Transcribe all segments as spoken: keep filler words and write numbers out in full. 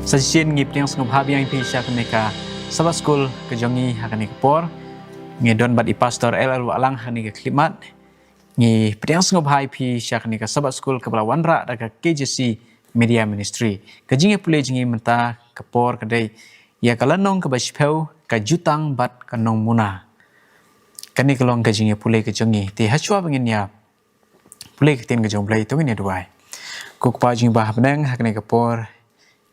Sa shisien ngi pdiang sngewbha biang ïa phi sha kane ka Sabbath School ka jong ngi ha kane ka por. Ngi don bad i Pastor L L Wahlang ha kane ka khyllipmat. Ngi pdiang sngewbha ïa phi sha kane ka Sabbath School kaba la wanrah da ka K J C Media Ministry. Ka jingïapule jong ngi mynta ka por ka dei ïa ka lynnong kaba shiphew, ka jutang bad ka nongmuna. Kane ka long ka jingïapule ka jong ngi. Te hashwa ba ngin ïa pule ka ktien ka jong U Blei, to ngin ïa duwai. Ko Kpa jong ngi ba ha bneng, ha kane ka por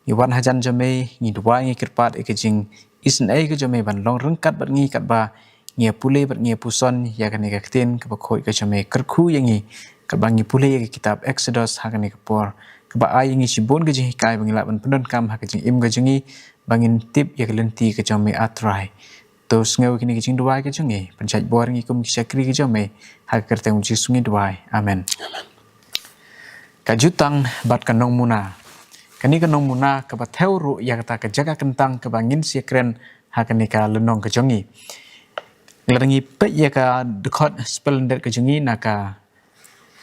ngi wan hajan jong me, ngi duwai, ngi kyrpad ïa ka jingisynei ka jong me ban long ryngkat bad ngi katba ngi ïa pule bad ngi ïa puson ïa kane ka ktien kaba khuid ka jong me. Kyrkhu ïa ngi katba ngi pule ïa ka kitab Exodus ha kane ka por, kaba ai ïa ngi shibun ka jinghikai ba ngi lah ban pyndonkam ha ka jingim ka jong ngi, ba ngin tip ïa ka lynti ka jong me, A Trai. To sngew ïa kine ki jingduwai ka jong ngi, pynjah bor ïa ngi kum ki shakri ka jong me, ha ka kyrteng U Jisu ngi duwai. Amen. Ka jutang bad ka nongmuna. Kane ka nongmuna kaba thew ruh ïa kata ka jaka kyntang kaba ngin sa ïakren ha kane ka lynnong ka jong ngi. Lada ngi peit ïa ka dkhot spelldet ka jong ngi na ka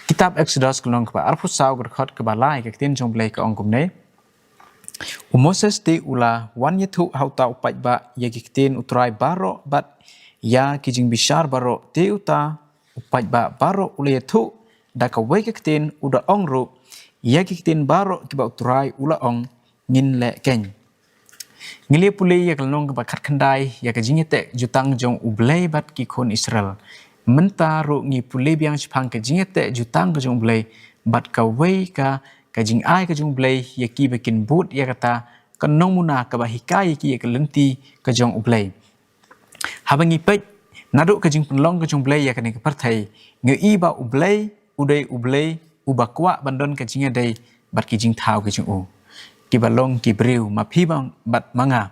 kitab Exodus ka lynnong kaba arphew saw ka dkhot kaba lai, ka ktien jong U Blei ka ong kumne: U Moses te u la wan ïathuh ha uta u paidbah ïa ki ktien U Trai baroh bad ïa ki jingbishar baroh. Te uta u paidbah baroh u la ïathuh da kawei ka ktien, u da ong ruh: Ïa ki ktien baroh kiba U Trai u la ong, ngin leh keiñ. Ngi la pule ïa ka lynnong kaba khatkhyndai ïa ka jingïateh jutang jong U Blei bad ki khun Israel. Mynta ruh ngi pule biang shaphang ka jingïateh jutang ka jong U Blei bad kawei ka, ka jingai ka jong U Blei ïa ki ba kin bud ïa kata ka nongmuna kaba hikai ïa ki ïa ka lynti ka jong U Blei. Haba ngi peit naduh ka jingpynlong ka jong U Blei ïa kane ka pyrthei, ngi i ba U Blei u dei U Blei uba kwah ban don ka jingïadei bad ki jingthaw ki jong u, kiba long ki briew, ma phi bad ma nga.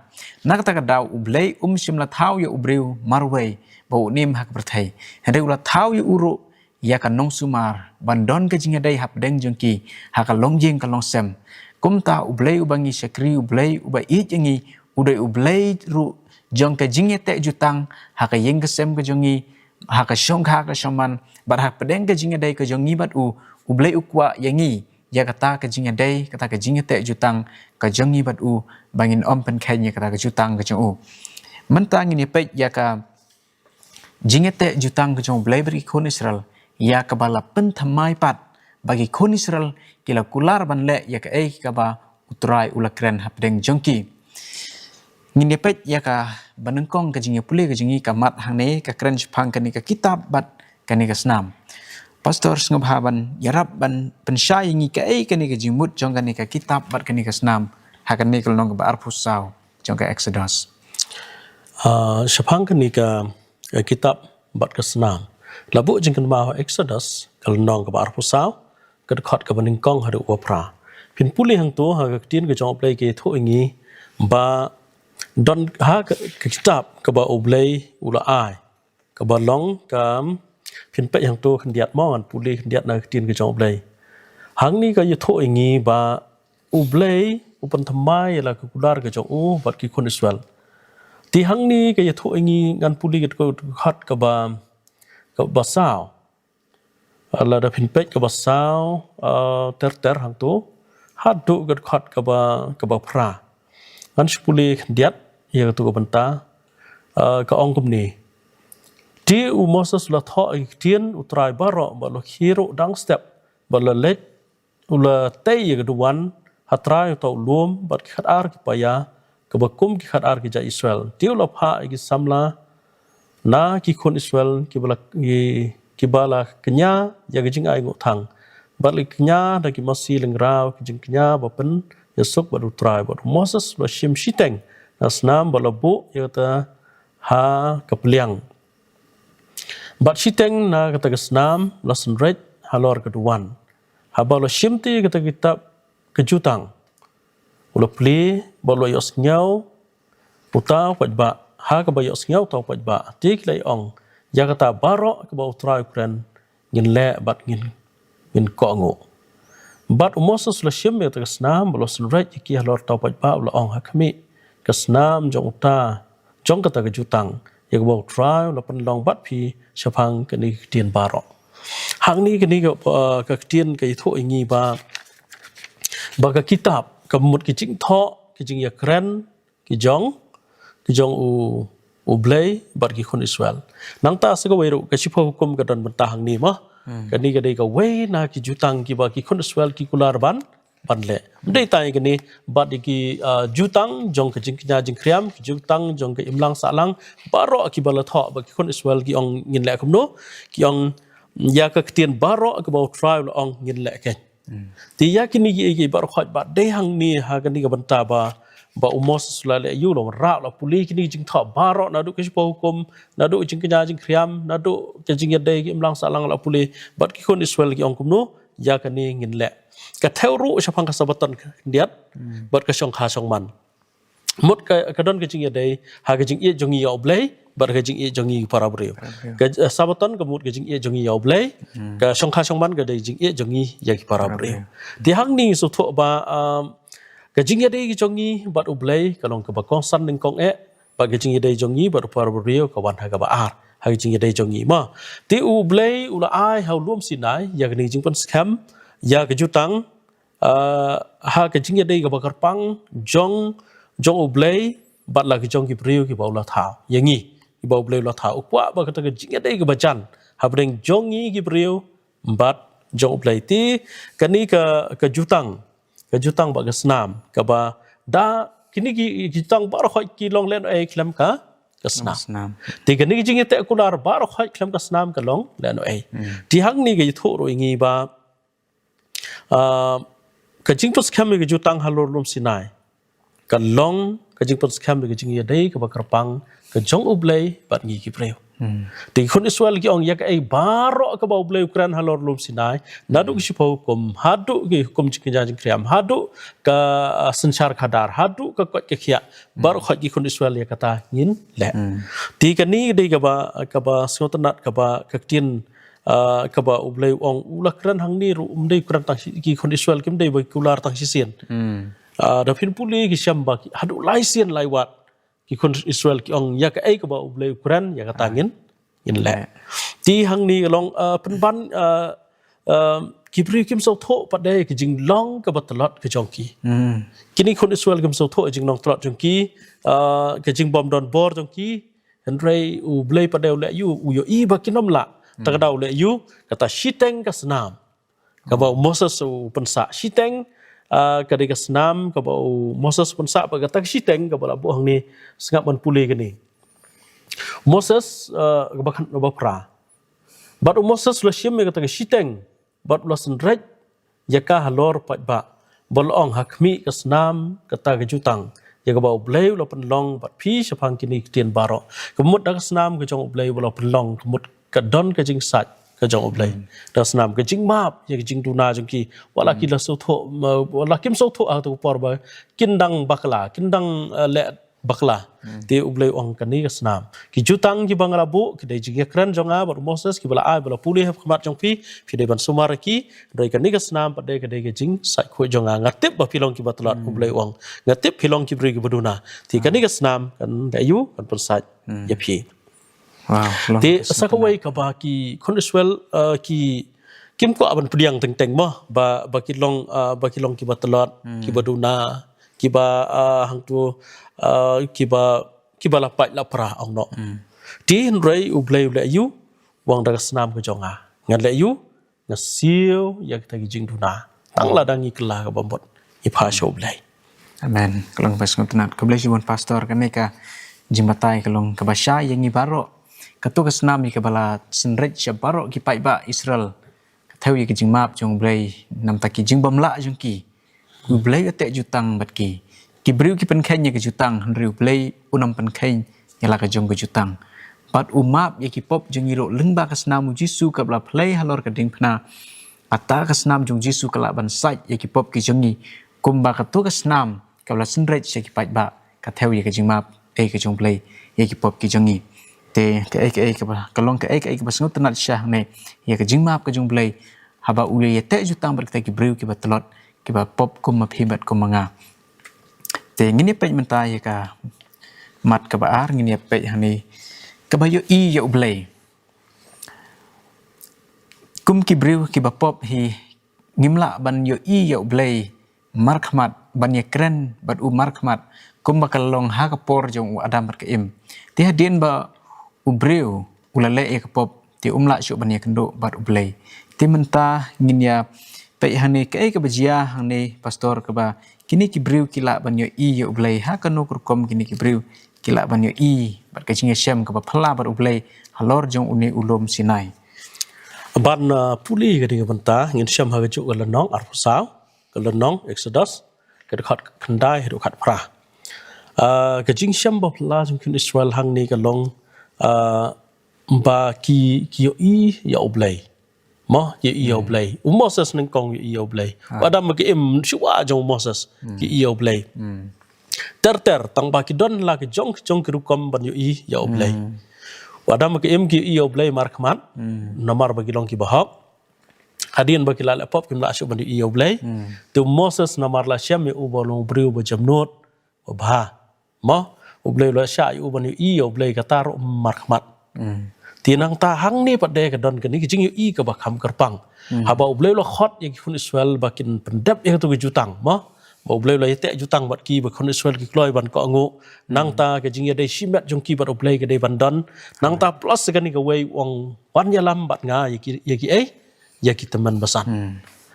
Na kata ka daw U Blei um shym la thaw ïa u briew marwei ba un im ha ka pyrthei. Hynrei u la thaw ïa u ruh ïa ka nongsumar ban don ka jingïadei hapdeng jong ki ha ka longïing ka longsem. Kumta U Blei uba ngi shakri, U Blei uba ïeit ïa ngi, u dei U Blei ruh jong ka jingïateh jutang ha ka ïing ka sem ka jong ngi, ha ka shongkha ka shongman, bad hapdeng ka jingïadei ka jong ngi bad u, U Blei u kwah ïa ngi, ïa kata ka jingïadei, kata ka jingïateh jutang ka jong ngi bad u, ba ngin ym pynkheiñ ïa kata ka jutang ka jong u. Mynta ngin ïa peit ïa ka jingïateh jutang ka jong U Blei bad ki khun Israel, ïa kaba la pynthymmai pat ba ki khun Israel ki la kular ban leh ïa kaei kaba U Trai u la kren hapdeng jong ki. Ngin ïa peit ïa kaba nyngkong ka jingïapule ka jong ngi ka mat hangne, ka kren shaphang kane ka kitab bad kane ka snam. Pastor, sngewbha ban ïarap ban pynshai ïa ngi kaei kane ka jingmut jong kane ka kitab bad kane ka snam ha kane ka lynnong kaba arphew saw jong ka Exodus. Ah, shaphang kane ka, eh, kitab bad ka snam. La buh jingkynmaw ha Exodus ka lynnong kaba arphew saw, ka dkhot kaba nyngkong haduh kaba phra. Phin pule hangto ha ka ktien ka jong U Blei ka ïathuh ïa ngi ba don ha ka, ka kitab kaba U Blei u la ai, kaba long ka, phin peit hangto khyndiat mo, ngan pule khyndiat na ka ktien ka jong U Blei. Hangne ka ïathuh ïa ngi ba U Blei u pynthymmai ïa la ka kular ka jong u bad ki khun Israel. Te hangne ka ïathuh ïa ngi, ngan pule ka dkhot kaba, kaba saw. Lada phin peit kaba saw, ah, ter ter hangto haduh ka dkhot kaba, kaba phra. Ngan shu pule khyndiat ïa kato ka bynta, ah, ka ong kumne: Te u Moses u la thoh ïa ki ktien U Trai baroh, bad u la khie ruh dang step, bad u la leit, u la tei ïa ka duwan ha trai uta u lum bad ki khatar ki paia, kaba kum ki khatar ki jaid Israel. Te u la phah ïa ki samla na ki khun Israel kiba la, ki, kiba la kñia ïa ka jingainguh thang, bad la kñia da ki masi lyngraw, ki jingkñia ba pynïasuk bad U Trai. Bad u Moses u la shim shiteng na snam bad la buh ïa kata ha ka pliang. Bad shiteng na kata ka snam la synreit halor ka duwan. Haba u la shim te ïa kata ka kitab ka jutang, u la plie bad u la ïohsngew uta u paidbah. Ha kaba ïohsngew uta u paidbah, te ki la ïa ong: Ïa kata baroh kaba U Trai u kren, ngin leh bad ngin, ngin kohnguh. Bad u Moses u la shim ïa kata ka snam bad u la synreit ïa ki halor uta u paidbah, u la ong: Ha khmih, ka snam jong uta, jong kata ka jutang ïa kaba U Trai u la pynlong bad phi shaphang kane ka ktien baroh. Hangne kane ka, uh, ka ktien ka ïathuh ïa ngi ba, ba ka kitab, ka mut ka jingthoh ki jingïakren ki jong ki jong u u Blei bad ki khun Israel. Nangta sa kawei ruh ka shiphew hukum ka don bynta hangne mo. Kane ka dei kawei na ki jutang kiba ki khun Israel ki kular ban ban leh. Ym dei tang ïa kane, bad ïa ki, ah, jutang jong ka jingkñia jingkhriam, ki jutang jong ka imlang sahlang, baroh kiba la thoh ba ki khun Israel ki ong ngin leh kumno, ki ong ïa ka ktien baroh kaba U Trai u la ong ngin leh kein. Te ïa kine ki, ki baroh khoit ba dei hangne ha kane ka bynta ba, ba u Moses u la leh ïa u, u la wanrah, u la pule kine ki jingthoh baroh naduh ka shiphew hukum, naduh ka jingkñia jingkhriam, naduh ka jingïadei ka imlang sahlang u la pule, bad ki khun Israel ki ong kumno, ïa kane ngin leh. Ka thew ruh shaphang ka Sabaton khyndiat, bad ka shongkha shongman. Mut ka, ka don ka jingïadei ha ka jingïeit jong ngi ïa U Blei bad ka jingïeit jong ngi para briew. Para briew. Ka, eh, Sabaton ka mut ka jingïeit jong ngi ïa U Blei, ka shongkha shongman ka dei jingïeit jong ngi ïa ki para briew. Te hangne ngi sngewthuh ba, um, ka jingïadei ka jong ngi bad U Blei ka long kaba kongsan nyngkong eh, bad ka jingïadei jong ngi bad para briew ka wan ha kaba ar ha ka jingïadei jong ngi mo. Te U Blei u la ai ha u lum Sinai ïa kane ka jingpynskhem ïa ka jutang, ah, ha ka jingïadei kaba kyrpang jong, jong U Blei bad la ki jong ki briew kiba u la thaw ïa ngi, kiba U Blei u la thaw. U kwah ba kata ka jingïadei kaba jan hapdeng jong ngi ki briew bad jong U Blei. Te kane ka, ka jutang, ka jutang bad ka snam kaba da kine ki, ki jutang baroh khoit ki long lehnohei khlem ka, ka snam. Snam. Te kane ka jingïateh kular baroh khoit khlem ka snam ka long lehnohei. Te hangne ka ïathuh ruh ïa ngi ba, ah, ka jingpynskhem ïa ka jutang halor lum Sinai ka long ka jingpynskhem ïa ka jingïadei kaba kyrpang ka jong U Blei bad ngi ki briew. Te ki khun Israel ki ong ïa kaei baroh kaba U Blei u kren halor lum Sinai, naduh ki shiphew hukum, haduh ki hukum jingkñia jingkhriam, haduh ka, ah, synshar khadar, haduh ka koit ka khiah, baroh khoit ki khun Israel ïa kata ngin leh. Te kane ka dei kaba, kaba sngewtynnat kaba ka ktien, ah, kaba U Blei u ong u la kren hangne ruh, um dei kren tang shi, ki khun Israel kim dei ba ki kular tang shisien. Ah, da phin pule ki shem ba ki, haduh lai sien lai wat ki khun Israel ki ong ïa kaei kaba U Blei u kren ïa kata ngin, ngin leh. Te hangne ka long, ah, pynban, ah, ah, ki briew kim sngewthuh pat de ka jinglong kaba tlot ka jong ki. Kine khun Israel kim sngewthuh ka jinglong tlot jong ki, ah, ka jingbym don bor jong ki, hynrei U Blei pat de u leh ïa u, u ïohi ba kin ym lah. Tang da u leh ïa u kata shiteng ka snam kaba u Moses u pynsah. Shiteng, ah, ka dei ka snam kaba u Moses u pynsah, bad kata ka shiteng kaba la buh hangne, sngap ban pule kane. Moses, ah, kaba khan, kaba phra. Bad u Moses u la shim ïa kata ka shiteng bad u la synreit ïa ka halor paidbah, ba la ong ha khmih ka snam kata ka jutang ïa kaba U Blei u la pynlong bad phi shaphang kine ki ktien baroh. Ka mut da ka snam ka jong U Blei ba la pynlong, ka mut ka don ka jingsait ka jong U Blei. Da ka snam ka jingmap ïa ka jingduna jong ki, wat la ki la sngewthuh, ma, wat la kim sngewthuh ha kata ka por ba kin dang bakla, kin dang, eh, leh bakla. Te U Blei u ong kane ka snam. Ki jutang kiba nga la buh ki dei jingïakren jong nga bad u Moses, kiba la ai ba la pule ha khmat jong phi, phi dei ban sumar ïa ki. Hynrei kane ka snam pat de ka dei ka jingsait khuid jong nga. Nga tip ba phi long kiba tlot, U Blei u ong. Nga tip phi long ki briew kiba duna. Te kane ka snam kan leh ïa u, kan pynsait ïa phi. Te sa kawei kaba ki khun Israel, eh, ki kim kwah ban pdiang teng teng mo, ba, ba ki long, eh, ba ki long kiba tlot, kiba duna, kiba, ah, hangtu, ah, kiba, kiba la pait la pra ong noh. Te hynrei U Blei u leh ïa u, u ong da ka snam ka jong nga ngan leh ïa u, nga siew ïa kita ki jingduna. Tang lada ngi kylla ka bamut, ngi phah sha U Blei. Amen. Ka long ba sngewtynnat. Khublei shibun Pastor, kane ka jingbatai ka long kaba shai ïa ngi baroh. Kato ka snam ïa kaba la synreit sha baroh ki paidbah Israel. Ka thew ïa ka jingmap jong U Blei namar ki jingbymlah jong ki. U Blei u teh jutang bad ki. Ki briew ki pynkheiñ ïa ka jutang, hynrei U Blei um pynkheiñ ïa la ka jong ka jutang. Bad u map ïa ki pop jong ngi ruh lyngba ka snam U Jisu kaba la pynlong halor ka diengphna. Kata ka snam jong U Jisu ka lah ban sait ïa ki pop ki jong ngi. Kumba kato ka snam kaba la synreit sha ki paidbah ka thew ïa ka jingmap, eh, ka jong U Blei ïa ki pop ki jong ngi. Te kaei kaei kaba, ka long kaei kaei kaba sngewtynnat shisha hangne ïa ka jingmap ka jong U Blei. Haba u ïa teh jutang bad kita ki briew kiba tlot, kiba pop kum ma phi bad kum ma nga. Te ngin ïa peit mynta ïa ka mat kaba ar, ngin ïa peit hangne kaba ïohi ïa U Blei. Kum ki briew kiba pop hi ngim lah ban ïohi ïa U Blei markhmat ban ïakren bad u markhmat kumba ka la long ha ka por jong u Adam bad ka Im. Te hadien ba u briew u la leh ïa ka pop, te um lah shuh ban ïakynduh bad U Blei. Te mynta ngin ïa peit hangne kaei kaba jia hangne, Pastor, kaba kine ki briew ki lah ban ïohi ïa U Blei, ha kano ka rukom kine ki briew ki lah ban ïohi bad ka jingïashem kaba phylla bad U Blei halor jong une u lum Sinai. Ban, uh, pule ka dei ka bynta, ngin shem ha kajuh ka lynnong arphew saw, ka lynnong Exodus, ka dkhot khyndai haduh khatphra. Uh, ka jingshem ba phylla jong ki khun Israel hangne ka long, uh, ba ki, ki ïohi ïa U Blei. Mo, ki ïohi ïa U Blei. U Moses nyngkong ïohi ïa U Blei. U Adam bad ka Im shuwa jong u Moses ki ïohi ïa U Blei. Ter ter, tang ba ki don la ki jong, ki jong ki rukom ban ïohi ïa U Blei. U Adam bad ka Im ki ïohi ïa U Blei markhmat, namar ba ki long ki bahok. Hadien ba ki la leh pop kim lah shuh ban ïohi ïa U Blei. Te u Moses namar la shem ïa u ba long u briew ba jemnud, ba bha. Mo, U Blei u la shah ïa u ban ïohi ïa U Blei, kata ruh markhmat. Te nangta hangne pat de ka don kane ka jingïohi kaba kham kyrpang. Haba U Blei u la khot ïa ki khun Israel ba kin pyndep ïa kato ka jutang, mo. Ba U Blei u la ïateh jutang bad ki, ba khun Israel ki kloi ban kohnguh. Nangta ka jingïadei shimet jong ki bad U Blei ka dei ban don. Nangta plus kane kawei u ong, wan ïalam bad nga ïa ki, ïa ki ei, ïa ki tymmen basan.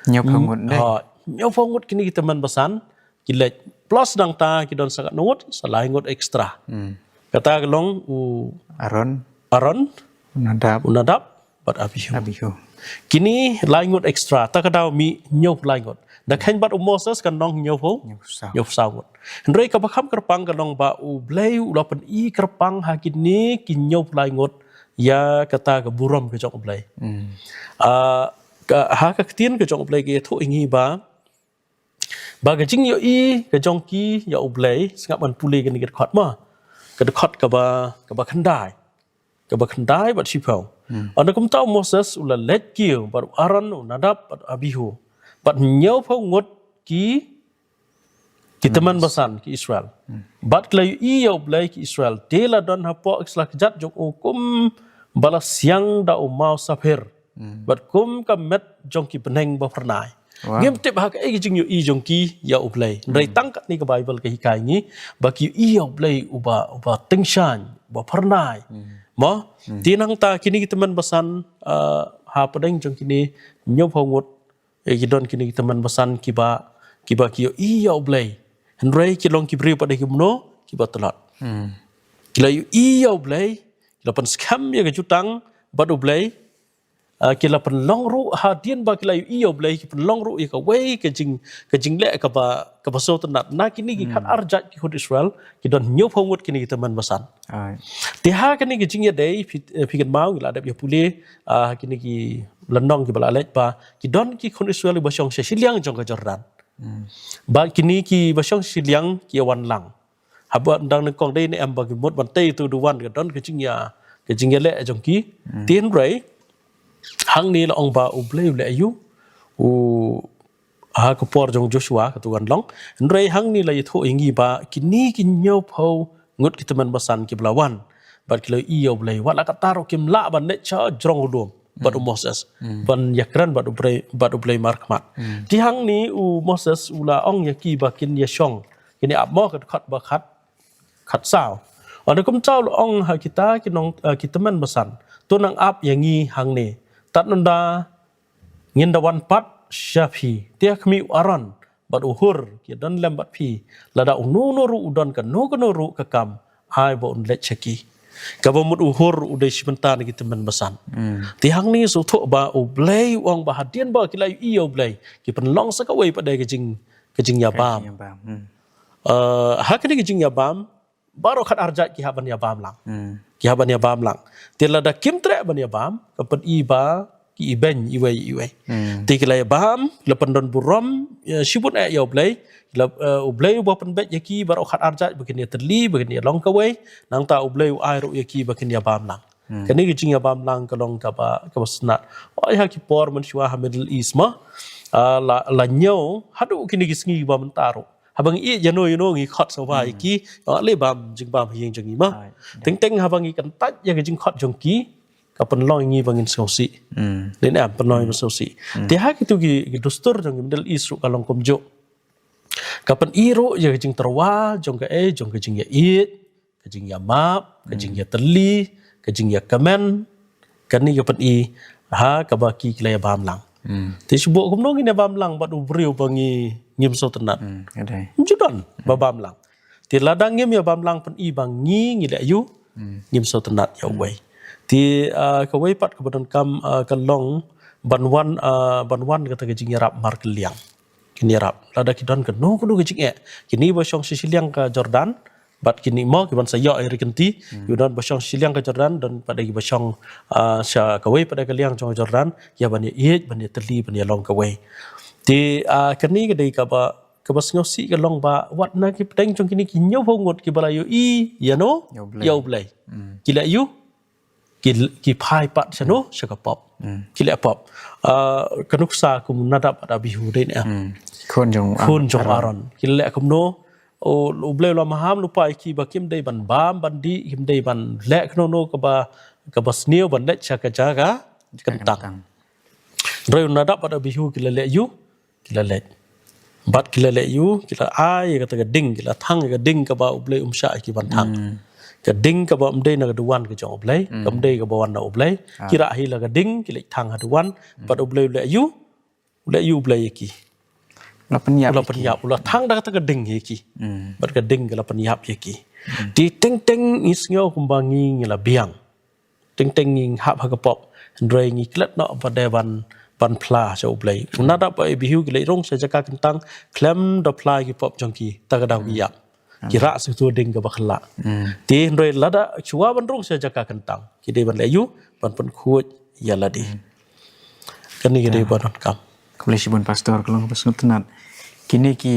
Hynñiewphew ngut dei. Ha, hynñiewphew ngut kine ki tymmen basan ki leit, plus nangta ki don sa katno ngut, sa lai ngut extra. Kata ka long u Aaron. Aaron, u Nadab. U Nadab bad Abihu. Abihu. Kine lai ngut extra, ta ka daw mih hynñiewphew lai ngut. Da kheiñ bad u Moses kan long hynñiewphew, hynñiewphew saw. Hynñiewphew saw ngut. Hynrei kaba kham kyrpang ka long ba U Blei u la pyni kyrpang ha kine ki hynñiewphew lai ngut ïa kata ka burom ka jong U Blei. Ah, ka, ha ka ktien ka jong U Blei ka ïathuh ïa ngi ba, ba ka jingïohi ka jong ki ïa U Blei, sngap ban pule kane ka dkhot, mo. Ka dkhot kaba, kaba khyndai. Kaba khyndai bad shiphew. Ynda kumta u Moses u la leit kiew bad u Aaron, u Nadab bad u Abihu, bad hynñiewphew ngut ki, ki tymmen basan ki Israel. Bad ki la ïohi ïa U Blei ki Israel. Te la don hapoh ki slajat jong u kum ba la siang da u maw saphir. Bad kum ka met jong ki bneng ba phyrnai. Wow. Ngim tip ha kaei ka jingïohi jong ki ïa U Blei. Hynrei tang katne ka Baibl ka hikai ngi ba ki ïohi ïa U Blei uba, uba tyngshaiñ, uba phyrnai. Mo, te nangta kine ki tymmen basan, ah, hapdeng jong kine hynñiewphew ngut, eh, ki don kine ki tymmen basan kiba, kiba ki ïohi ïa U Blei. Hynrei ki long ki briew pat de ki mano, kiba tlot. Ki la ïohi ïa U Blei, ki la pynskhem ïa ka jutang bad U Blei, ah, ki la pynlong ruh hadien ba ki la ïohi ïa U Blei, ki pynlong ruh ïa kawei ka jing, ka jingleh kaba, kaba sngewtynnat. Na kine ki khat ar jait ki khun Israel, ki don hynñiewphew ngut kine ki tymmen basan. Te ha kane ka jingïadei, phi, eh, phi kynmaw ngi la dep ïa pule, ah, kine ki lynnong kiba la leit ba ki don ki khun Israel kiba shong sha shiliang jong ka Jordan. Ba kine kiba shong shiliang ki ïa wan lang. Haba dang nyngkong dei ne em ba ki mut ban tei tu du wan, ka don ka jingïa, ka jingïaleh jong ki. Te hynrei hangne la ong ba U Blei u leh ïa u, u ha ka por jong Joshua, katu kan long. Hynrei hangne la ïathuh ïa ngi ba kine ki hynñiewphew ngut ki tymmen basan kiba la wan bad ki la ïohi ïa U Blei, wat la katta ruh kim lah ban leit sha jrong u lum bad u Moses ban ïakren bad U Blei, bad U Blei markhmat. Te hangne u Moses u la ong ïa ki ba kin ïashong, kin ïa ap, mo, ka dkhot ba khat, khatsaw. Ynda kumta u la ong ha kita ki nong, eh, ki tymmen basan, to nang ap ïa ngi hangne. Tad ynda ngin da wan pat sha phi, te ha khmih u Aaron bad u Hur ki don lem bad phi. Lada uno uno ruh u don kano kano ruh ka kam, ai ba un leit sha ki. Kaba mut u Hur u dei shi bynta na ki tymmen basan. Te hangne sngewthuh ba U Blei u ong ba hadien ba ki la ïohi ïa U Blei, ki pynlong sa kawei pat de ka jing, ka jingïabam. Ka jingïabam. Eh, ha kane ka jingïabam, baroh khat ar jait ki hap ban ïabam lang. Ki hap ban ïabam lang. Te lada kim treh ban ïabam, ka pyni ba ki ibeiñ iwei iwei. Te ki la ïabam, ki la pyndon burom, ïa, shibun eh ïa U Blei, ki la, eh, U Blei uba pynbeit ïa ki baroh khat ar jait ba kin ïatylli, ba kin ïalong kawei, nangta U Blei u ai ruh ïa ki ba kin ïabam lang. Kane ka jingïabam lang ka long kaba, kaba sngewtynnat. Oi ha ki por mynshuwa ha Middle East, mo, ah, la, la ñiew haduh kine ki sngi ba mynta ruh. Haba ngi ïeit ïano ïano ngi khot sngewbha ïa ki, ïa leh bam, jingbam ha ïing jong ngi, mo. Teng teng teng haba ngi kyntait ïa ka jingkhot jong ki, ka pynlong ïa ngi ba ngin sngewsih. Lane em, pynlong ïa ngi ba sngewsih. Te ha kitu ki, ki dustur jong ki Middle East ruh ka long kumjuh. Ka pyni ruh ïa ka jingtyrwa jong ka, eh, jong ka jingïaieit, ka jingïamap, ka jingïatylli, ka jingïakmen. Kane ka pyni ha kaba ki ki la ïa bam lang. Te shu buh kumno ngin ïa bam lang bad u briew ba ngi ngim sngewtynnat. Ym ju don ba bam lang. Te lada ngim ïa bam lang pyni ba ngi ngi leh ïa u, ngim sngewtynnat ïa uwei. Te, ah, kawei pat kaba donkam, ah, ka long ban wan, ah, ban wan kata ka jingïarap markylliang. Kin ïarap. Lada ki don kano kano ka jingeh, kine ba shong sha shiliang ka Jordan, bad kine mo ki ban sa ïoh ïa ka rynti, ki don ba shong sha shiliang ka Jordan, don pat de ki ba shong, ah, sha kawei pat de ka liang jong ka Jordan, ïa ban ïaieit, ban ïatylli, ban ïalong kawei. Te, ah, kane ka dei kaba, kaba sngewsih ka long ba wat na ki pdeng jong kine ki hynñiewphew ngut kiba la ïohi ïa no, ïa U Blei. Ki leh ïa u, ki, ki phai pat sha no, sha ka pop. Ki leh pop. Ah, ka nuksa kum Nadab bad Abihu dei ne. Khun jong, khun jong Aaron. Ki leh kumno? O, U Blei u la maham lypa ïa ki ba kim dei ban bam ban dih, kim dei ban leh kano kano kaba, kaba sniew ban leit sha ka jaka kyntang. Hynrei u Nadab bad Abihu ki la leh ïa u, ki la leit. Bad ki la leh ïa u, ki la ai ïa kata ka ding, ki la thang ïa ka ding kaba U Blei um shah ïa ki ban thang. Ka ding kaba ym dei na ka duwan ka jong U Blei, kam dei kaba wan na U Blei. Ki rah hi la ka ding, ki leit thang ha duwan, bad U Blei u leh ïa u, u leh ïa u Blei ïa ki. La pynïap, u la ïa ki. Pynïap, u la thang da kata ka ding ïa ki. Bad ka ding ka la pynïap ïa ki. Te teng teng ngi sngew kumba ngi ngi la biang. Teng teng ngi hap ha ka pop. Hynrei ngi klet noh ba dei ban, ban phla sha U Blei. U Nadab bad Abihu ki leit rung sha jaka kyntang, khlem da phla ïa ki pop jong ki, ta ka daw ki ïap. Ki rah sha uto u ding kaba khlad. Te hynrei lada shuwa ban rung sha jaka kyntang, ki dei ban leh ïa u, ban pynkhuid ïa lade. Kane ka dei ba donkam. Khublei shibun Pastor, ka long kaba sngewtynnat. Kine ki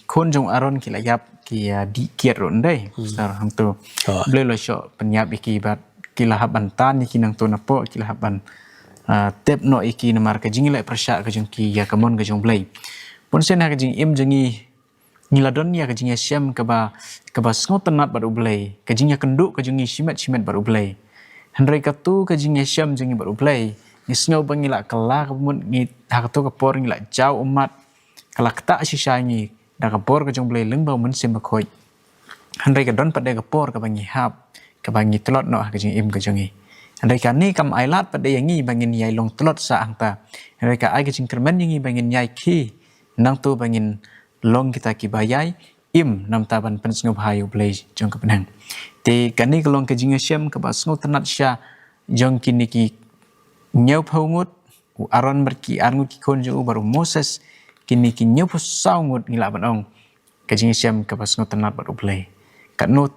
khun jong Aaron ki la ïap, ki, ah, dih kiad ruh ndei. Pastor, hangto. U Blei u la shoh pynïap ïa ki bad ki la hap ban tan ïa ki nangto napoh, ki la hap ban, ah, tep noh ïa ki namar ka jingïaleh pyrshah ka jong ki ïa ka mon ka jong U Blei. Bun sien ha ka jingim jong ngi, ngi la don ïa ka jingïashem kaba, kaba sngewtynnat bad U Blei, ka jingïakynduh ka jong ngi shimet shimet bad U Blei. Hynrei kato ka jingïashem jong ngi bad U Blei, ngi sngew ba ngi la kylla kaba mut, ngi ha kato ka por ngi la jaw ummat, ka la ktah shisha ïa ngi da ka bor ka jong U Blei lyngba U Mynsiem Bakhuid. Hynrei ka don pat de ka por kaba ngi hap, kaba ngi tlot noh ha ka jingim ka jong ngi. Hynrei kane kam ailad pat de ïa ngi ba ngin ïai long tlot sah hangta. Hynrei ka ai ka jingkyrmen ïa ngi ba ngin ïai khie, nangto ba ngin long kita kiba ïai im namar ban pynsngewbha ïa U Blei jong ka bneng. Te kane ka long ka jingïashem kaba sngewtynnat shisha jong kine ki hynñiewphew ngut, u Aaron bad ki ar ngut ki khun jong u bad u Moses, kine ki hynñiewphew saw ngut ngi lah ban ong. Ka jingïashem kaba sngewtynnat bad U Blei. Katno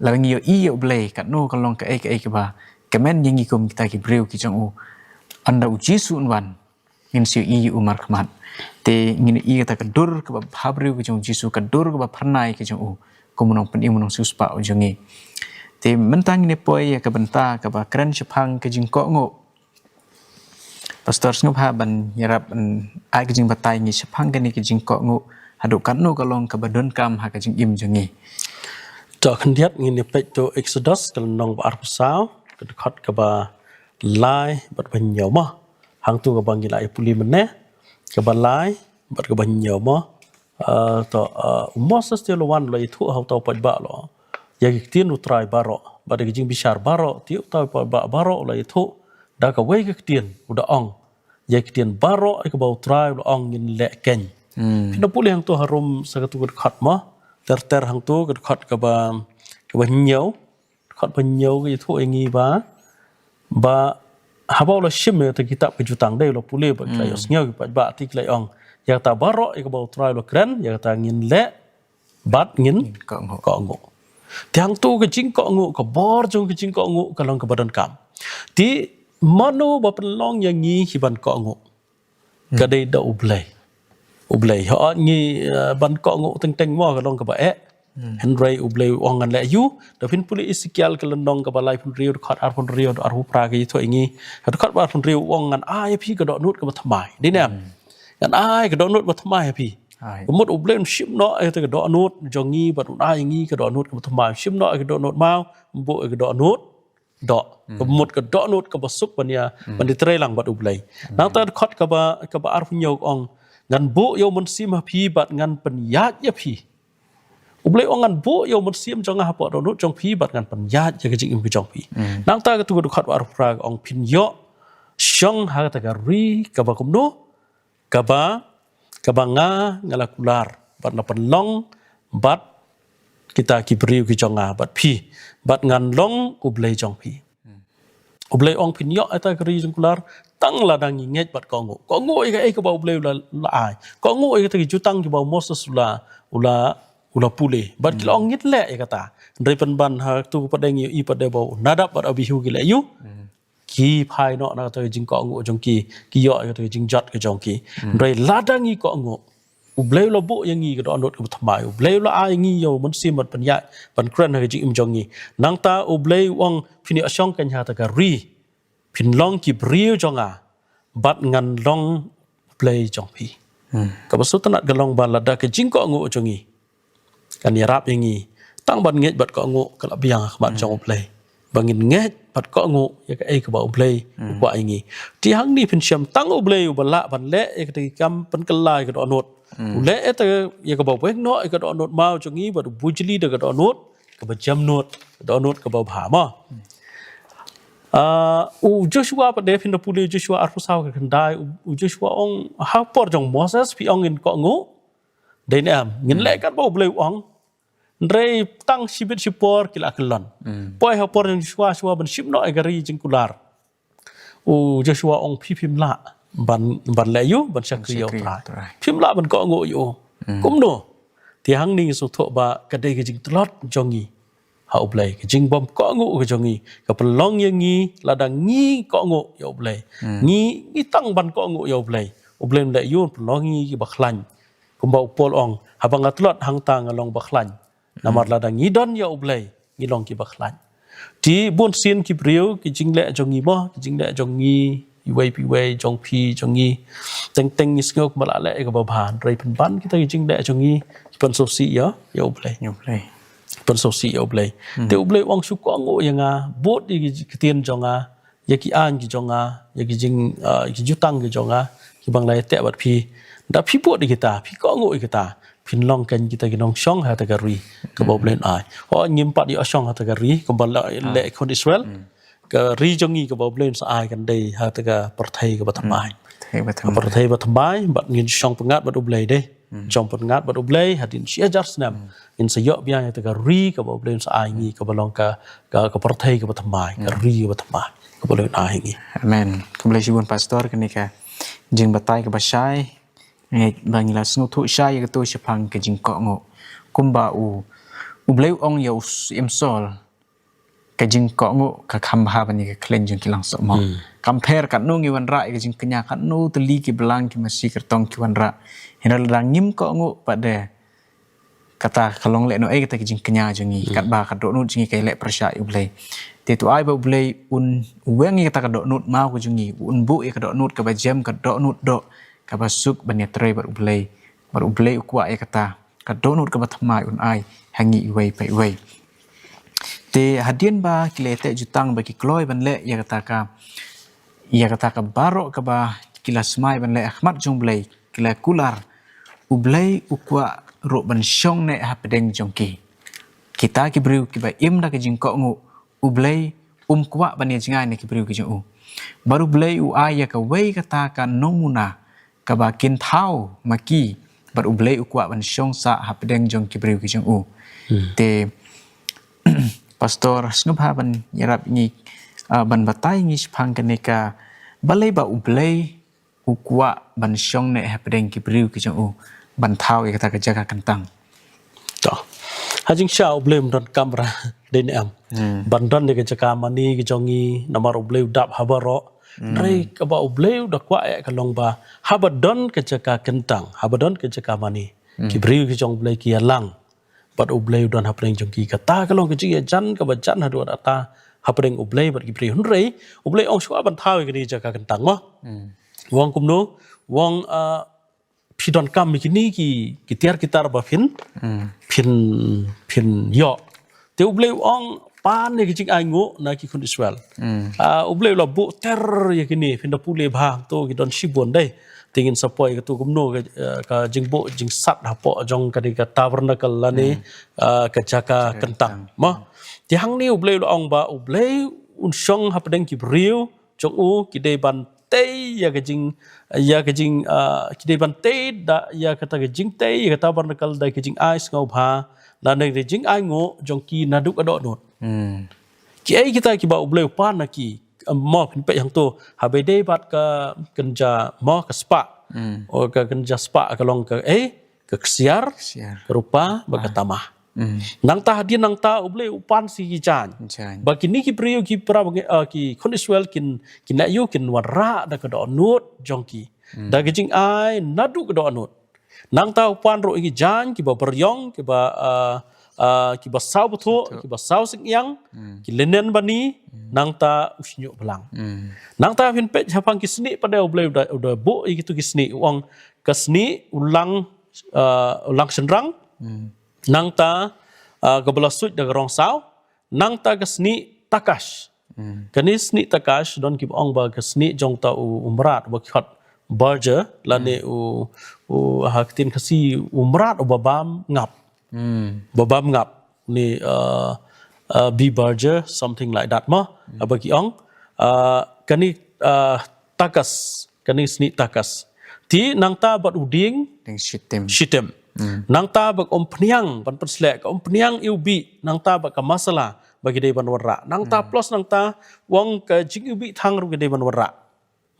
lada ngi ïohi ïa U Blei, katno ka long kaei kaei kaba kmen ïa ngi kum kita ki briew ki jong u. Ynda U Jisu un wan, ngin sa ïohi ïa u markhmat. Te ngin ïohi kata ka dur kaba bhabriew ka jong U Jisu, ka dur kaba phyrnai ka jong u, kum u nongpynim, u nongsiewspah u jong ngi. Te mynta ngin ïa poi ïa ka bynta kaba kren shaphang ka jingkohnguh. Pastor, sngewbha ban ïarap, ban ai ka jingbatai ngi shaphang kane ka jingkohnguh, haduh katno ka long kaba donkam ha ka jingim jong ngi. To khyndiat ngin ïa peit to Exodus ka lynnong ba arphew saw, ka dkhot kaba lai bad ba hynñiew mo. Hangto kaba ngi la ïa pule mynne, kaba lai bad kaba hynñiew mo. Ah, to, ah, u Moses te u la wan u la ïathuh ha uta u paidbah leh ïa ki ktien U Trai baroh, bad ïa ki jingbishar baroh, te uta u paidbah baroh u la ïathuh da kawei ka ktien, u da ong ïa ki ktien baroh ïa kaba U Trai u la ong ngin leh keiñ. Phin da pule hangto harum sa katu ka dkhot mo, ter ter hangto ka dkhot kaba, kaba hynñiew. Dkhot ba hynñiew ka ïathuh ïa ngi ba, ba haba u la shim ïa kata ka kitab ka Jutang Dei, u la pule bad ki la ïohsngew ki paidbah, te ki la ong, ïa kata baroh ïa kaba U Trai u la kren, ïa kata ngin leh bad ngin kohnguh. Te hangto ka jingkohnguh, ka bor jong ka jingkohnguh ka long kaba donkam. Te mano ba pynlong ïa ngi ki ban kohnguh? Ka dei da U Blei. U Blei. Hooid ngi, eh, ban kohnguh teng teng mo ka long kaba eh. Hynrei U Blei u ong ngan leh ïa u. Da phin pule Esekiel ka lynnong kaba laiphew hynriew, dkhot arphew hynriew, arphew phra ka ïathuh ïa ngi. Dkhot ba arphew hynriew u ong ngan ai ïa phi ka dohnud kaba thymmai. Dei ne em? Ngan ai ka dohnud ba thymmai ïa phi. Ka mut U Blei un shim noh ïa ka dohnud jong ngi bad un ai ïa ngi ka dohnud kaba thymmai. Shim noh ïa ka dohnud maw, buh ïa ka dohnud doh. Ka mut ka dohnud kaba suk ban ïa, ban ïatrei lang bad U Blei. Nangta dkhot kaba, kaba arphew hynñiew ka ong, Ngan buh ïa u Mynsiem ha phi bad ngan pynïaid ïa phi. U Blei u ong ngan buh ïa u Mynsiem jong nga hapoh dohnud jong phi bad ngan pynïaid ïa ka jingim ka jong phi. Nangta katu ka dkhot ba arphew phra ka ong phin ïoh shong ha kata ka ri kaba kumno, kaba, kaba nga, nga la kular bad la pynlong bad kita ki briew ki jong nga bad phi, bad ngan long U Blei jong phi. U Blei u ong phin ïoh ïa kata ka ri jong kular tang lada ngi ngeit bad kohnguh. Kohnguh ïa kaei kaba U Blei u la, la ai. Kohnguh ïa kata ki jutang kiba u Moses u la, u la, u la pule. Bad ki la ong ngin leh ïa kata. Hynrei pynban ha katu ka pdeng ïa i pat de ba u Nadab bad Abihu ki leh ïa u. Ki phai noh na kata ka jingkohnguh jong ki, ki ïoh ïa kata ka jingjot ka jong ki. Hynrei lada ngi kohnguh, U Blei u la buh ïa ngi ka dohnud kaba thymmai. U Blei u la ai ïa ngi ïa u Mynsiem ban pynïaid, ban kren ha ka jingim jong ngi. Nangta U Blei u ong phin ïoh shong keiñ ha kata ka ri. Phin long ki briew jong nga bad ngan long U Blei jong phi. Kaba sngewtynnat ka long ba lada ka jingkohnguh jong ngi kan ïarap ïa ngi tang ban ngeit bad kohnguh, ka la biang ha khmat jong U Blei ba ngin ngeit bad kohnguh ïa kaei kaba U Blei u kwah ïa ngi. Te hangne phin shem tang U Blei uba lah ban leh ïa kata ki kam pynkylla ïa ka dohnud. U leh ïa kata, ïa kaba weng noh ïa ka dohnud maw jong ngi bad u bujli da ka dohnud kaba jemnud, ka dohnud kaba bha mo. Ah, u Joshua pat de phin da pule u Joshua arphew saw ka khyndai, u, u Joshua u ong ha por jong Moses phi ong ngin kohnguh, dei ne em, ngin leh katba U Blei u ong. Hynrei tang shibit shipor ki la kyllon. Poi ha por jong Joshua, Joshua ban shim noh ïa ka ri jingkular. U Joshua u ong phi phim lah ban, ban leh ïa u, ban shakri ïa U Trai. Phim lah ban kohnguh ïa u. Kumno? Te hangne ngi sngewthuh ba ka dei ka jingtlot jong ngi ha U Blei. Ka jingbym kohnguh ka jong ngi ka pynlong ïa ngi, lada ngi kohnguh ïa U Blei, ngi, ngi tang ban kohnguh ïa U Blei, U Blei um leh ïa u, pynlong ïa ngi kiba khlaiñ. Kumba u Paul u ong, haba nga tlot hangta nga long ba khlaiñ. Namar lada ngi don ïa U Blei ngi long kiba khlaiñ. Te bun sien ki briew, ki jingleh jong ngi mo, ki jingleh jong ngi iwei pa iwei, jong phi, jong ngi, teng teng ngi sngew kumba la leh ïa kaba bha, hynrei pynban kita ki jingleh jong ngi ki pynsngewsih ïa, ïa U Blei. Ïa U Blei. Pynsngewsih ïa U Blei. Te U Blei u ong shu kohnguh ïa nga, bud ïa ki ktien jong nga, ïa ki aiñ ki jong nga, ïa ki jing, ah, ki jutang ki jong nga kiba nga la ïateh bad phi. Da phi bud ïa kita, phi kohnguh ïa kita, phin long keiñ kita ki nongshong ha kata ka ri kaba U Blei un ai. Hooid ngim pat ïoh shong ha kata ka ri kumba la leh khun Israel. Ka ri jong ngi kaba U Blei un sa ai kan dei ha kata ka pyrthei kaba thymmai. Pyrthei ba thymmai. Pyrthei ba thymmai bad ngin shong pyngngad bad U Blei de. Shong pyngngad bad U Blei hadien shi hajar snem. Ngin sa ïoh biang ïa kata ka ri kaba U Blei un sa ai ngi, kaba long ka, ka, ka pyrthei kaba thymmai, ka ri kaba thymmai kaba U Blei un ai ngi. Amen. Khublei shibun Pastor, kane ka jingbatai kaba shai. Ngi ba ngi la sngewthuh shai ïa kato shaphang ka jingkohnguh. Kumba u, U Blei u ong ïa u Syiem Saul, ka jingkohnguh ka kham bha ban ïa ka khleiñ jong ki langsoh mo. Kam pher katno ngi wanrah ïa ka jingkñia, katno tylli ki balang ki masi kyrtong ki wanrah. Hynrei lada ngim kohnguh pat de, kata ka long lehnohei kata ka jingkñia jong ngi, katba ka dohnud jong ngi ka ïaleh pyrshah ïa U Blei. Te to ai ba U Blei un weng ïa kata ka dohnud maw ka jong ngi, un buh ïa ka dohnud kaba jem, ka dohnud doh, kaba suk ban ïatrei bad U Blei. Bad U Blei u kwah ïa kata ka dohnud kaba thymmai un ai ha ngi iwei pa iwei. Te hadien ba ki la ïateh jutang ba ki kloi ban leh ïa kata ka, ïa kata ka baroh kaba ki la smai ban leh ha khmat jong U Blei, ki la kular, U Blei u kwah ruh ban shong neh hapdeng jong ki. Kita ki briew kiba im da ka jingkohnguh, U Blei um kwah ban ïajngai na ki briew ki jong u. Bad U Blei u ai ïa kawei kata ka nongmuna kaba kin thaw ma ki, bad U Blei u kwah ban shong sah hapdeng jong ki briew ki jong u. Te Pastor, sngewbha ban ïarap ngi, ah, ban batai ngi shaphang kane ka, balei ba U Blei u kwah ban shong neh hapdeng ki briew ki jong u, ban thaw ïa kata ka jaka kyntang. To. Ha jingshisha U Blei um donkam re, dei ne em. Ban don ïa ka jaka mane ka jong ngi, namar U Blei u dap ha baroh. Hynrei kaba U Blei u da kwah ïa ka long ba haba don ka jaka kyntang, haba don ka jaka mane, ki briew ki jong U Blei ki ïalang bad U Blei u don hapdeng jong ki. Kata ka long ka jingïajan kaba jan haduh katta hapdeng U Blei bad ki briew. Hynrei U Blei u ong shuwa ban thaw ïa kane ka jaka kyntang mo. U ong kumno, u ong, ah, phi donkam ïa kine ki, ki tiar ki tar ba phin, phin, phin ïoh. Te U Blei u ong pan ïa ki jingainguh na ki khun Israel. Ah, U Blei u la buh ter ïa kine, phin da pule bha, to ki don shibun dei. Te ngin sa poi kato kumno ka, eh, ka jingbuh jingsat hapoh jong kane ka tabernacle lane, ah, ka jaka kyntang. Mo. Te hangne U Blei u la ong ba U Blei un shong hapdeng ki briew jong u, ki dei ban tei ïa ka jing, ïa ka jing, ah, ki dei ban tei da ïa kata ka jingtei ïa ka tabernacle da ka jingai sngewbha lane da jingainguh jong ki naduh ka dohnud. Kiei kita kiba U Blei u pan na ki, em, mo, phin peit hangto, haba dei bad ka kynja, mo, ka spah. O ka kynja spah ka long kaei, ka ksiar, ka rupa bad ka tamar. Nangta hadien nangta U Blei u pan sa ki jaiñ. Ba kine ki briew ki para bangeit, ah, ki khun Israel kin, kin ïoh kin wanrah da ka dohnud jong ki. Da ka jingai naduh ka dohnud. Nangta u pan ruh ïa ki jaiñ kiba bariong, kiba, ah, ah, kiba saw bthuh, kiba saw sing ïang, ki linen bani, nangta u shñiuh blang. Nangta phin peit shaphang ki snieh pat de U Blei u da, u da buh ïa kito ki snieh, u ong ka snieh u lang, ah, u lang shynrang, nangta, ah, kaba la suit da ka rong saw, nangta ka snieh takash. Kane snieh takash don kiba ong ba ka snieh jong uta u, u mrad, ba ki khot burger, lane u, u ha ka ktien Khasi u mrad uba bam ngap. Ba bam ngap. Ni, uh, uh, bee burger, something like that mo. Ba ki ong, uh, kane, uh, takash, kane snieh takash. Te nangta bad u dieng, dieng shitim. Shitim. Nangta bad ka umphniang ban pynsleh, ka umphniang iwbih, nangta bad ka masala ba ki dei ban wanrah. Nangta plus nangta u ong ka jingiwbih thang ruh ki dei ban wanrah.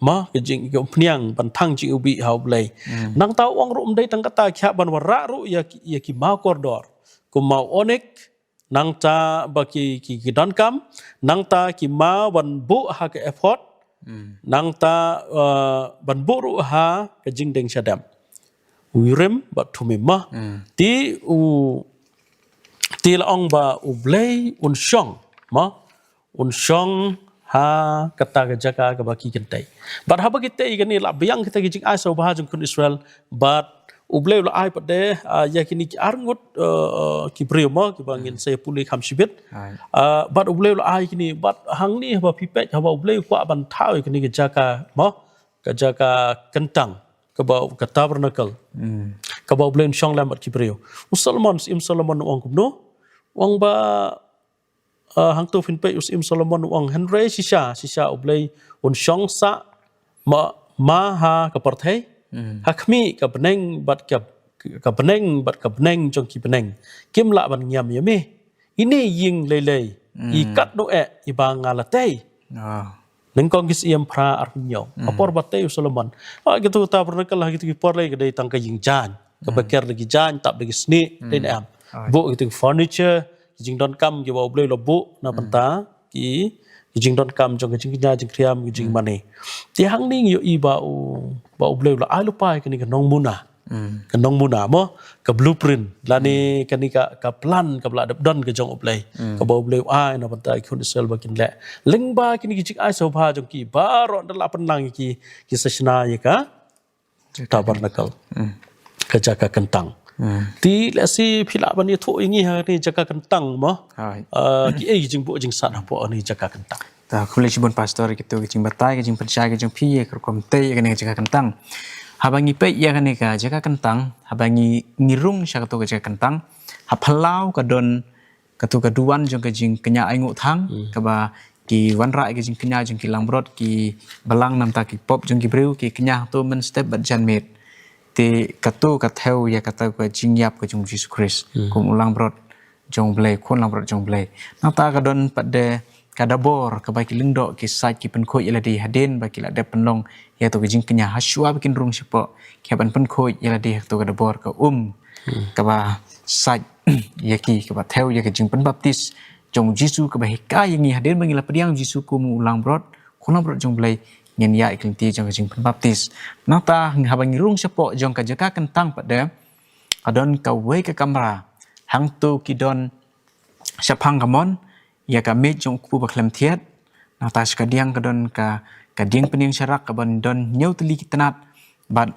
Mo, ka jing, ka umphniang ban thang jingiwbih ha U Blei. Nangta u ong ruh ym dei tang kata, ki hap ban wanrah ruh ïa ki, ïa ki maw kordor. Kum maw onik, nangta bad ki, ki, ki donkam, nangta ki maw ban buh ha ka ephod, nangta, uh, ban buh ruh ha ka jingdeng shadem. Urim bad Thumim mo. Te u, te la ong ba U Blei un shong, mo. Un shong ha kata ka jaka kaba ki kynthei. Bad haba ki tei kane la biang kita ki jingai sngewbha jong ki khun Israel, bad U Blei u la ai pat de, ah, ïa kine ki arngut, eh, ki briew mo, kiba ngin sa ïa pule kham shibit. Ah, bad U Blei u la ai kine, bad hangne haba phi peit, haba U Blei u kwah ban thaw ïa kine ki jaka mo, ka jaka kyntang, kaba ka tabernacle. Kaba U Blei un shong lem bad ki briew. U Solomon, Syiem Solomon u ong kumno, u ong ba, ah, hangto phin peit u Syiem Solomon u ong, hynrei shisha, shisha U Blei un shong sah ma, ma ha ka pyrthei, ha khmih ka bneng bad ka, ka bneng bad ka bneng jong ki bneng kim lah ban ñiam ïa me. Ine ïing lei lei, i katno eh iba nga la tei. Nyngkong ki Syiem phra, arphew hynñiew. Ha por ba tei u Solomon, ah, kito ki tabernacle, ha kito ki por lei ka dei tang ka ïing jaiñ, kaba ker da ki jaiñ, tap da ki snieh, dei ne em. Buh kito ki furniture, ki jingdonkam kiba U Blei u la buh na bynta ki, ki jingdonkam jong ka jingkñia jingkhriam, ki jingmane. Te hangne ngi ïohi ba U, ba U Blei u la ai lypa ïa kane ka nongmuna. Ka nongmuna mo, ka blueprint, lane kane ka, ka plan kaba la dep don ka jong U Blei. Kaba U Blei u ai na bynta ki khun Israel ba kin leh lyngba kine ki jingai sngewbha jong ki baroh, da la pynlang ïa ki, ki sa shna ïa ka tabernacle. Ka jaka kyntang. Te lehse phi lah ban ïathuh ïa ngi ha kane jaka kyntang mo. Ah, kiei ki jingbuh jingsat hapoh kane jaka kyntang. Ta, khublei shibun Pastor, kito ki jingbatai, ki jingpynshai, ki jingpyni ïa ka rukom tei ïa kane ka jaka kyntang. Haba ngi peit ïa kane ka jaka kyntang, haba ngi, ngi rung sha kato ka jaka kyntang, ha phyllaw ka don kato ka duwan jong ka jingkñia ainguh thang, kaba ki wanrah ïa ka jingkñia jong ki langbrot, ki balang namar ki pop jong ki briew, ki kñia hangto mynstep bad janmiet. Te kato ka thew ïa kata ka jingïap ka jong U Jisu Khrist kum u langbrot jong U Blei, khun langbrot jong U Blei. Nangta ka don pat de ka dabor kaba ki lyngdoh ki sait ki pynkhuid ïa lade hadien ba ki la dep pynlong ïa kato ka jingkñia, ha shuwa ba kin rung shapoh, ki hap ban pynkhuid ïa lade ha kato ka dabor, ka um kaba sait ïa ki, kaba thew ïa ka jingpynbaptis jong U Jisu, kaba hikai ïa ngi hadien ba ngi la pdiang U Jisu kum u langbrot, khun langbrot jong U Blei, ngin ïaid ïa ka lynti jong ka jingpynbaptis. Nangta haba ngi rung shapoh jong ka jaka kyntang pat de, ka don kawei ka kamra, hangto ki don shaphang kamon ïa ka miej jong U Kpu Bakhlem Thied. Nangta sha kadiang ka don ka, ka dieng pynïeng sharak kaban don hynñiew tylli ki tnat. Bad,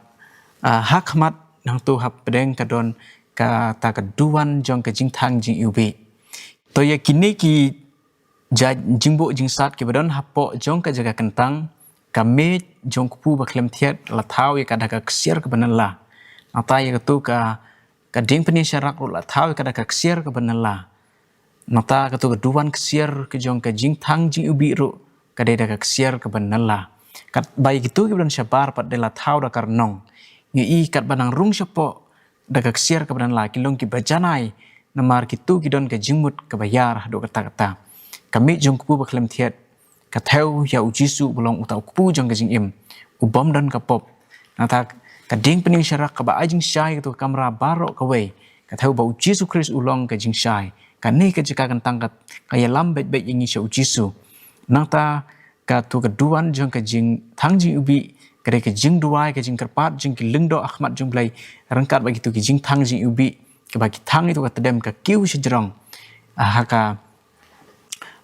ah, ha khmat hangto hapdeng ka don kata ka duwan jong ka jingthang jingiwbih. To ïa kine ki Jait jingbuh jingsat kiba don hapoh jong ka jaka kyntang, ka miej jong u kpu bakhlem thied la thaw ïa ka da ka ksiar kaba nylla. Nangta ïa katu ka, ka dieng pynïaid sharak ruh la thaw ïa ka da ka ksiar kaba nylla. Nangta katu ka duwan ksiar ka jong ka jingthang jingiwbih ruh ka dei da ka ksiar kaba nylla. Katba ïa kitu kiba don shabar pat de la thaw da ka rnong. Ngi i katba nang rung shapoh da ka ksiar kaba nylla, ki long kiba janai, namar kitu ki don ka jingmut kaba ïar haduh katta katta. Ka miej jong u kpu bakhlem thied ka thew ïa u Jisu uba long uta u kpu jong ka jingim, u bym don ka pop. Nangta ka dieng pynïaid sharak kaba ai jingshai katu ka kamra baroh kawei, ka thew ba u Jisu Khrist u long ka jingshai. Kane ka jaka kyntang ka, ka ïalam beit beit ïa ngi sha u Jisu. Nangta katu ka duwan jong ka jingthang jingiwbih ka dei ka jingduwai, ka jingkyrpad jong ki lyngdoh ha khmat jong u Blei ryngkat bad kitu ki jingthang jingiwbih, kaba ki thang ïa katu ka tdem ka kiew shajrong. Ah, ha ka,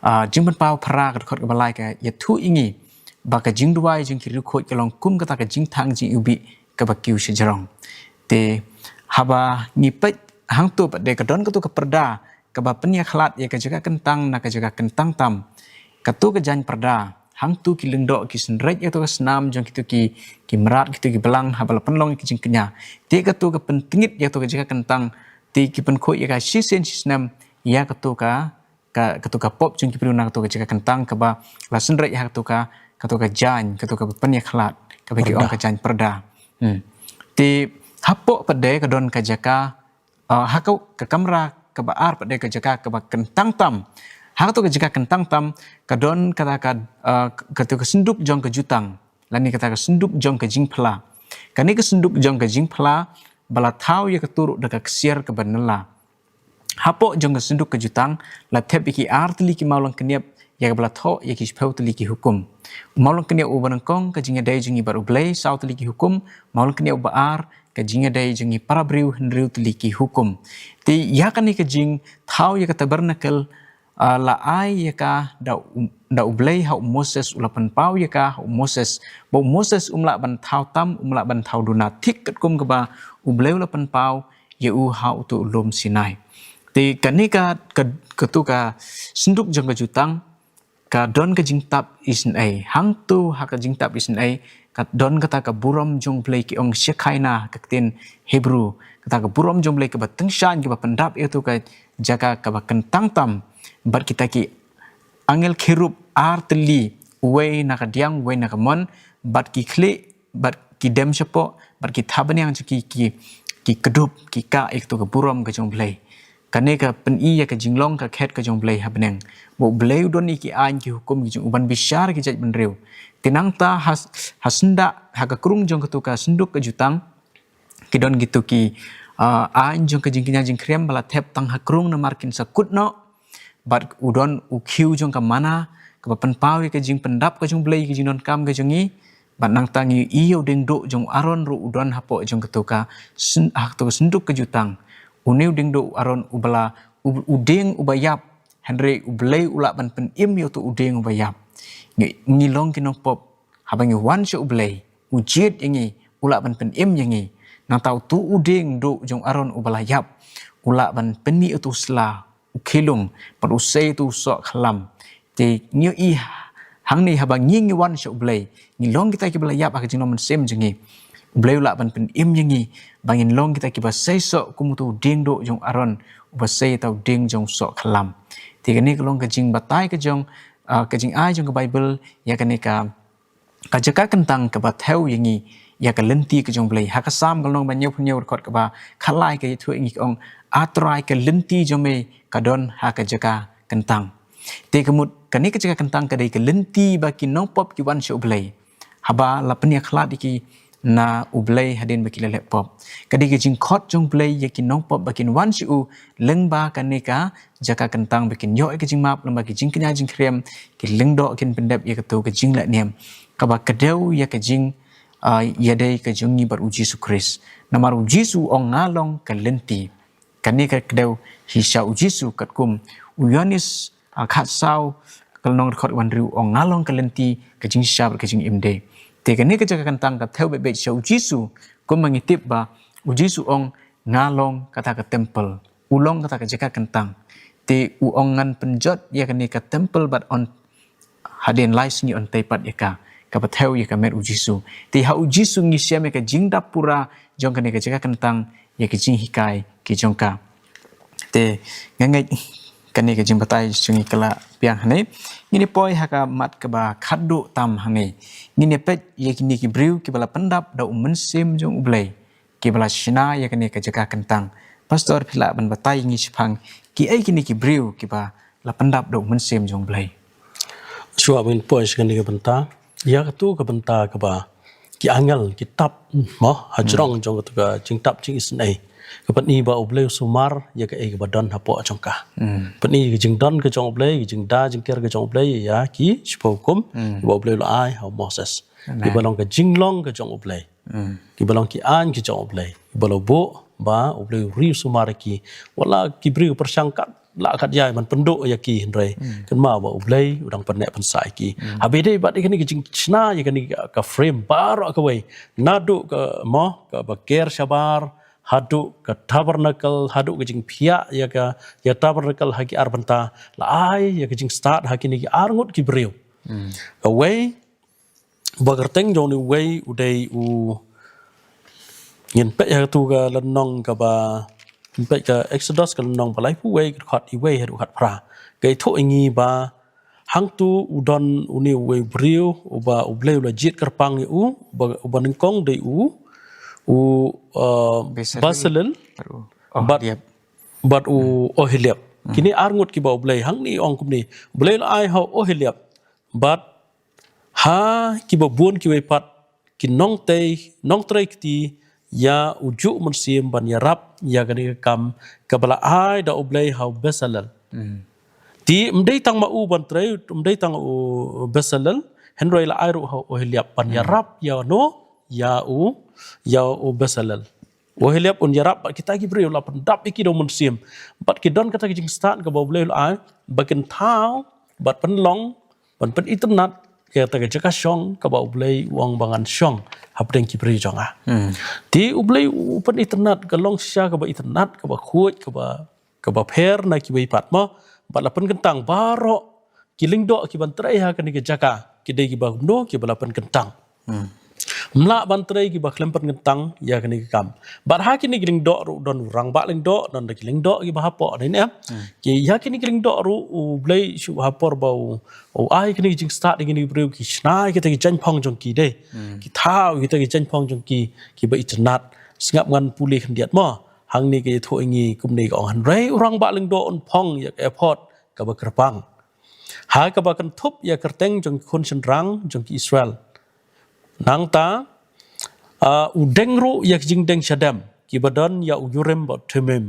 ah, Jingpynpaw phra ka dkhot kaba lai ka ïathuh ïa ngi ba ka jingduwai jong ki riewkhuid ka long kum kata ka jingthang jingiwbih kaba kiew shajrong. Te haba ngi peit hangtu pat de ka don katu ka pyrda kaba pynïakhlad ïa ka jaka kyntang na ka jaka kyntang tam. Katu ka jaiñ pyrda, hangtu ki lyngdoh ki synreit ïa katu ka snam jong kitu ki, ki mrad, kitu ki blang haba la pynlong ïa ki jingkñia. Te katu ka pyntngit ïa katu ka jaka kyntang, te ki pynkhuid ïa ka shisien shisnem ïa katu ka, ka, katu ka pop jong ki briew na katu ka jaka kyntang kaba la synreit ha katu ka, katu ka jaiñ, katu kaba pynïakhlad, kaba ki ong ka jaiñ pyrda. Hmm. Te hapoh pat de ka don ka jaka, ah, ha ka, ka kamra kaba ar pat de ka jaka kaba kyntang tam. Ha katu ka jaka kyntang tam ka don kata ka, ah, katu ka synduk jong ka jutang, lane kata ka synduk jong ka jingphla. Kane ka synduk jong ka jingphla ba la thaw ïa katu ruh da ka ksiar kaba nylla. Hapoh jong ka synduk ka jutang la thep ïa ki ar tylli ki mawlyngkniap ïa kaba la thoh ïa ki shiphew tylli ki hukum. U mawlyngkniap uba nyngkong ka jingïadei jong ngi bad U Blei, saw tylli ki hukum. Mawlyngkniap uba ar ka jingïadei jong ngi para briew, hynriew tylli ki hukum. Te ïa kane ka jingthaw ïa ka tabernacle, ah, la ai ïa ka da U, da U Blei ha u Moses, u la pynpaw ïa ka ha u Moses. Ba u Moses um lah ban thaw tam, um lah ban thaw duna, thik katkum kaba U Blei u la pynpaw ïa u ha utu u lum Sinai. Te kane ka, ka, katu ka synduk jong ka jutang ka don ka jingtap isynei. Hangtu ha ka jingtap isynei ka don kata ka burom jong U Blei, ki ong Shekinah ha ka ktien Hebru. Kata ka burom jong U Blei kaba tyngshaiñ, kaba pyndap ïa katu ka jaka kaba kyntang tam bad kita ki angel kherub ar tylli, uwei na ka diang, uwei na ka mon, bad ki khlieh, bad ki dem shapoh, bad ki thabaniang jong ki, ki, ki kdup, ki kah ïa katu ka burom ka jong U Blei. Kane ka pyni ïa ka jinglong ka khet ka jong U Blei ha bneng. Ba U Blei u don ïa ki aiñ ki hukum ki jong u ban bishar ki jaitbynriew. Te nangta ha, ha syndah, ha ka krung jong katu ka synduk ka jutang, ki don kitu ki, ah, aiñ jong ka jingkñia jingkhrem ba la thep tang ha krung namar kin sa kut noh. Bad u don u khiew jong ka manna kaba pynpaw ïa ka jingpyndap ka jong U Blei ïa ka jingdonkam ka jong ngi. Bad nangta ngi ïohi ïa u dieng duh jong u Aaron ruh u don hapoh jong katu ka syn-, ha katu ka synduk ka jutang. Une u dieng duh u Aaron uba la, u, u dieng uba ïap, hynrei U Blei u lah ban pynim ïa utu u dieng uba ïap. Ngi, ngi long ki nongpop, haba ngi wan sha U Blei, u jied ïa ngi, u lah ban pynim ïa ngi. Nangta utu u dieng duh jong u Aaron uba la ïap u lah ban pynmih utu u sla, u khilung, bad u sei utu u soh khlam. Te ngi ïohi hangne haba ngi, ngi wan sha U Blei, ngi long kita kiba la ïap ha ka jinglong mynsiem jong ngi, U Blei u lah ban pynim ïa ngi ba ngin long kita kiba sei soh kum utu u dieng duh jong u Aaron uba sei uta u dieng jong u soh khlam. Te kane ka long ka jingbatai ka jong, ah, ka jingai jong ka Baibl ïa kane ka, ka jaka kyntang kaba thew ïa ngi ïa ka lynti ka jong U Blei. Ha ka Salm ka lynnong ba hynñiewphew hynñiew, dkhot kaba khatlai, ka ïathuh ïa ngi, ka ong, A Trai, ka lynti jong me ka don ha ka jaka kyntang. Te ka mut kane ka jaka kyntang ka dei ka lynti ba ki nongpop ki wan sha U Blei haba la pynïakhlad ïa ki na U Blei hadien ba ki la leh pop. Ka dei ka jingkhot jong U Blei ïa ki nongpop ba kin wan sha u lyngba kane ka jaka kyntang, ba kin ïoh ïa ka jingmap lyngba ki jingkñia jingkhrem, ki lyngdoh kin pyndep ïa katu ka jingleh niam kaba kdew ïa ka jing, ah, ïadei ka jong ngi bad U Jisu Khrist. Namar U Jisu u ong, Nga long ka lynti. Kane ka kdew hi sha U Jisu, katkum u Ïoannis, ah, khatsaw ka lynnong, dkhot ba hynriew, u ong, Nga long ka lynti, ka jingshisha bad ka jingim de. Te kane ka jaka kyntang ka thew beit beit sha U Jisu, kumba ngi tip ba U Jisu u ong, Nga long kata ka temple. U long kata ka jaka kyntang. Te u ong ngan pynjot ïa kane ka temple bad yn hadien lai sngi yn tei pat ïa ka, kaba thew ïa ka met u Jisu. Te ha u Jisu ngi shem ïa ka jingdap pura jong kane ka jaka kyntang ïa ka jinghikai ki jong ka. Te nga ngeit kane ka jingbatai jong ngi ka la biang hangne. Ngin ïa poi ha ka mat kaba khatduh tam hangne. Ngin ïa peit ïa kine ki briew kiba la pyndap da u mynsiem jong U Blei, kiba la shna ïa kane ka jaka kyntang. Pastor, phi lah ban batai ngi shaphang kiei kine ki briew kiba la pyndap da u mynsiem jong U Blei? Shuwa ban poi sha kane ka bynta, ïa katu ka bynta kaba ki angel ki tap mo ha jrong jong katu ka jingtap jingisynei, ka pyni ba U Blei u sumar ïa kaei kaba don hapoh jong ka. Pyni ka jingdon ka jong U Blei, ka jingda jingker ka jong U Blei ïa ki shiphew hukum kiba U Blei u la ai ha u Moses, kiba long ka jinglong ka jong U Blei, kiba long ki aiñ ki jong U Blei, kiba la buh ba U Blei u ri u sumar ïa ki. Wat la ki briew pyrshang kat lah kat ïai ban pynduh ïa ki, hynrei kynmaw ba U Blei u dang pynneh pynsah ïa ki. Haba ïadei bad ïa kane ka jingshna ïa kane ka, ka frame baroh kawei, naduh ka mo kaba ker shabar, haduh ka tabernacle, haduh ka jingphiah ïa ka, ïa tabernacle ha ki ar bynta, la ai ïa ka jingstad ha kine ki arngut ki briew. Kawei ba kyrteng jong une uwei u dei u, ngin peit ha katu ka lynnong kaba, ngin peit ka Exodus ka lynnong ba laiphew wei, ka dkhot iwei haduh khatphra. Ka ïathuh ïa ngi ba hangtu u don une uwei u briew uba U Blei u la jied kyrpang ïa u, uba, uba nyngkong dei u, u, uh, Bezalel, Bezalel bad u bad, Oholiab, bad u Oholiab. Kine arngut kiba U Blei hangne ong kumne, U Blei u la ai ha u Oholiab bad ha kiba bun kiwei pat ki nongtei, nongtrei kti ïa u juh mynsiem ban ïarap ïa kane ka kam kaba la ai da U Blei ha u Bezalel. Te ym dei tang ma u ban trei, ym dei tang u Bezalel, hynrei la ai ruh ha u Oholiab ban ïarap ïa no, ïa u, ïa u Bezalel. U Oholiab un ïarap bad kita ki briew, la pyndap ïa ki da u mynsiem. Bad ki don kata ka jingstad kaba U Blei u la ai ba kin thaw bad pynlong ban pynitynnad ïa kata ka jaka shong kaba U Blei u ong ba ngan shong hapdeng ki briew jong nga. Te U Blei u pynitynnad, ka long shisha kaba itynnad, kaba khuid, kaba, kaba pher na kiwei pat mo. Bad la pynkyntang baroh ki lyngdoh kiban trei ha kane ka jaka, ki dei kiba kumno, kiba la pynkyntang. Ym lah ban trei kiba khlem pynkyntang ïa kane ka kam. Bad ha kine ki lyngdoh ruh don u rangbah lyngdoh, don da ki lyngdoh kiba hapoh, ne em? Ki, ïa kine ki lyngdoh ruh U Blei shu ha por ba u, u ai kine ki jingstad ïa kine ki briew, ki shna ïa kita ki jaiñphong jong ki, dei. Ki thaw ïa kita ki jaiñphong jong ki kiba itynnad. Sngap ngan pule khyndiat mo. Hangne ka ïathuh ïa ngi kumne, ka ong, hynrei u rangbah lyngdoh un phong ïa ka ephod kaba kyrpang, ha kaba kynthup ïa ka kyrteng jong ki khun shynrang jong ki Israel. Nangta, ah, u deng ruh ïa ka jingdeng shadem kiba don ïa u Urim bad Thummim,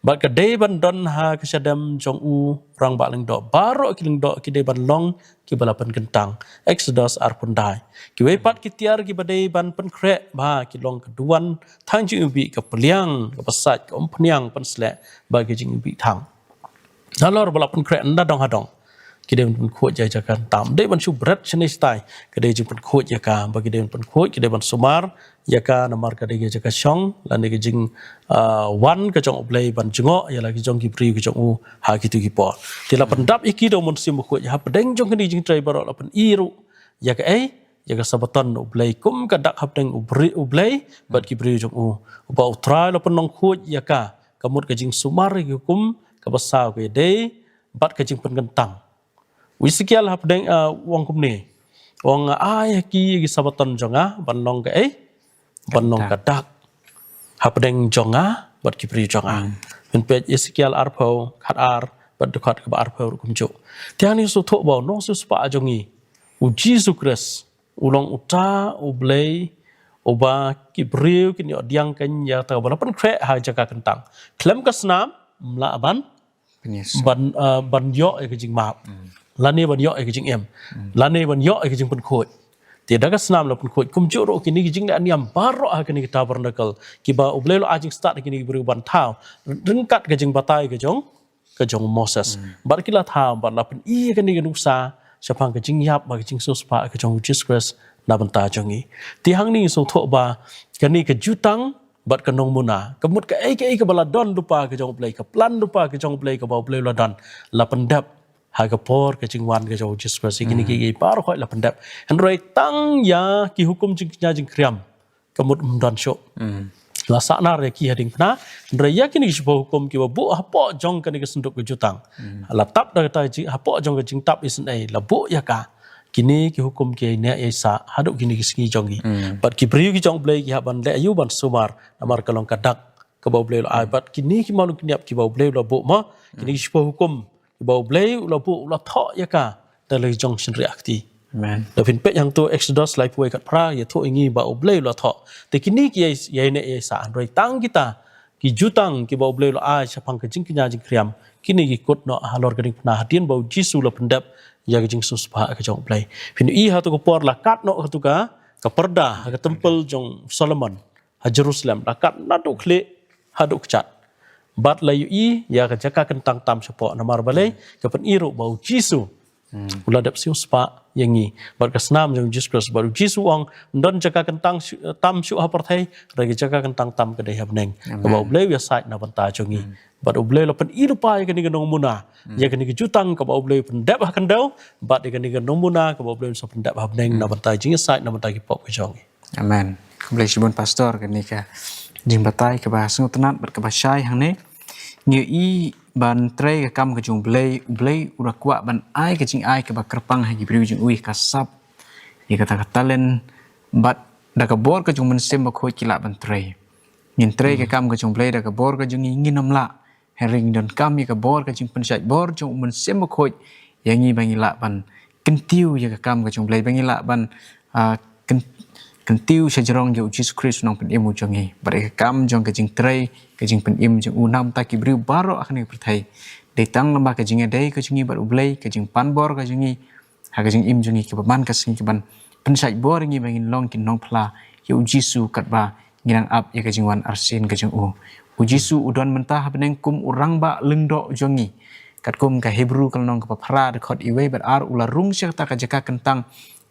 bad ka dei ban don ha ka shadem jong u rangbah lyngdoh. Baroh ki lyngdoh ki dei ban long kiba la pynkyntang. Exodus arphew khyndai. Kiwei pat ki tiar kiba dei ban pynkhreh bha ki long ka duwan, thang jingiwbih, ka pliang, ka pynshai, ka umphniang pynsleh, bad ka jingiwbih thang. Nalor ba la pynkhreh na dong ha dong, ki dei ban pynkhuid ïa ka jaka kyntang. Dei ban shu bret shane shatai, ka dei jingpynkhuid ïa ka, ba ki dei ban pynkhuid, ki dei ban sumar ïa ka, namar ka dei ka jaka shong lane ka jing, ah, wan ka jong U Blei ban jngoh ïa la ki jong ki briew ki jong u ha kitu ki por. Te la pyndap ïa ki da u Mynsiem Bakhuid. Hapdeng jong kine ki jingtrei baroh la pyni ruh ïa kaei, ïa ka Sabaton U Blei kum ka dak hapdeng U Bri-, U Blei bad ki briew jong u. Uba U Trai la pynlong khuid ïa ka, ka mut ka jingsumar ïa ki hukum kaba saw, ka ïadei bad ka jingpynkyntang. U Esekiel hapdeng, ah, u ong kumne. U ong, ai ha ki ïa ki Sabaton jong nga ban long kaei? Ban long ka dak hapdeng jong nga bad ki briew jong nga. Phin peit Esekiel arphew, khatar bad dkhot kaba arphew ruh kumjuh. Te hangne sngewthuh ba u Nongsiewspah jong ngi, U Jisu Khrist, u long uta U Blei uba ki briew kin ïoh diang keiñ ïa kata kaba la pynkhreh ha jaka kyntang. Khlem ka snam ym lah ban ban, ah, ban ïoh ïa ka jingmap, lane ban ïoh ïa ka jingim, lane ban ïoh ïa ka jingpynkhuid. Te da ka snam la pynkhuid. Kumjuh ruh kine ki jingleh niam baroh ha kane ka tabernacle, kiba U Blei u la ai jingstad ha kine ki briew ban thaw ryngkat ka jingbatai ka jong, ka jong u Moses. Bad ki la thaw, bad la pyni ïa kane ka nuksa shaphang ka jingïap bad ka jingsiewspah ka jong U Jisu Khrist na bynta jong ngi. Te hangne ngi sngewthuh ba kane ka jutang bad ka nongmuna. Ka mut kaei kaei kaba la don lypa ka jong U Blei, ka plan lypa ka jong U Blei kaba U Blei u la don, la pyndep ha ka por ka jingwan ka jong U Jisu Khrist. Kine ki, ki baroh khoit la pyndep. Hynrei tang ïa ki hukum jingkñia jingkriam, ka mut ym don shuh. La sahnar ïa ki ha diengphna, hynrei ïa kine ki shiphew hukum kiba buh hapoh jong kane ka synduk ka jutang, la tap da kata ka jing, hapoh jong ka jingtap isynei, la buh ïa ka. Kine ki hukum ki ïai neh ïai sah haduh kine ki sngi jong ngi. Bad ki briew ki jong U Blei ki hap ban leh aïu? Ban sumar, namar ka long ka dak kaba U Blei u la ai. Bad kine ki mano ki niap kiba U Blei u la buh mo, kine ki shiphew hukum kiba U Blei u la buh, u la thoh ïa ka da la ki jong shynriah kti. Amen. Da phin peit hangto Exodus laiphew wei khatphra, ïathuh ïa ngi ba U Blei u la thoh. Te kine ki ïai, ïai neh ïai sah, hynrei tang kita ki jutang kiba U Blei u la ai shaphang ka jingkñia jingkriam, kine ki kut noh halor ka diengphna hadien ba U Jisu u la pyndep ïa ka jingsiewspah ka jong U Blei. Phin ïohi ha kato ka por la kat noh kato ka, ka pyrda ha ka templ jong Solomon ha Jerusalem, la kat naduh khlieh haduh kjat. Bad la ïohi ïa ka jaka kyntang tam shapoh, namar balei? Ka pyni ruh ba U Jisu u la dep siewspah ïa ngi. Bad ka snam jong U Jisu Khrist, bad U Jisu u ong, ym don jaka kyntang shu-, tam shuh ha pyrthei, hynrei ka jaka kyntang tam ka dei ha bneng, kaba U Blei u ïasaid na bynta jong ngi. Bad U Blei u la pyni lypa ïa kane ka nongmuna, ïa kane ka jutang kaba U Blei u pyndep ha khyndew, bad ïa kane ka nongmuna kaba U Blei un sa pyndep ha bneng na bynta jingïasaid, na bynta ki pop ka jong ngi. Amen. Khublei shibun Pastor, kane ka jingbatai kaba sngewtynnat bad kaba shai hangne. Ngi ïohi ban trei ka kam ka jong U Blei, U Blei u da kwah ban ai ka jingai kaba kyrpang ha ki briew jong u ïa ka sap, ïa kata ka talent, bad da ka bor ka jong U Mynsiem Bakhuid ki lah ban trei. Ngin trei ka kam ka jong U Blei da ka bor ka jong ngi, ngin ym lah. Hynrei ngi donkam ïa ka bor ka jingpynshait bor jong U Mynsiem Bakhuid ïa ngi ba ngi lah ban kyntiew ïa ka kam ka jong U Blei, ba ngi lah ban, ah, kyn-, kyntiew shajrong ïa U Jisu Khrist U Nongpynim u jong ngi. Bad ïa ka kam jong ka jingtrei ka jingpynim jong u na bynta ki briew baroh ha kane ka pyrthei, dei tang lyngba ka jingïadei ka jong ngi bad U Blei, ka jingpan bor ka jong ngi ha ka jingim jong ngi kaba man ka sngi, kaban pynshait bor ïa ngi ba ngin long ki nongphla ïa U Jisu katba ngi dang ap ïa ka jingwan arsien ka jong u. U Jisu u don mynta ha bneng kum u Rangbah Lyngdoh u jong ngi. Katkum ka Hebru ka lynnong kaba phra, dkhot wei bad ar, u la rung sha kata ka jaka kyntang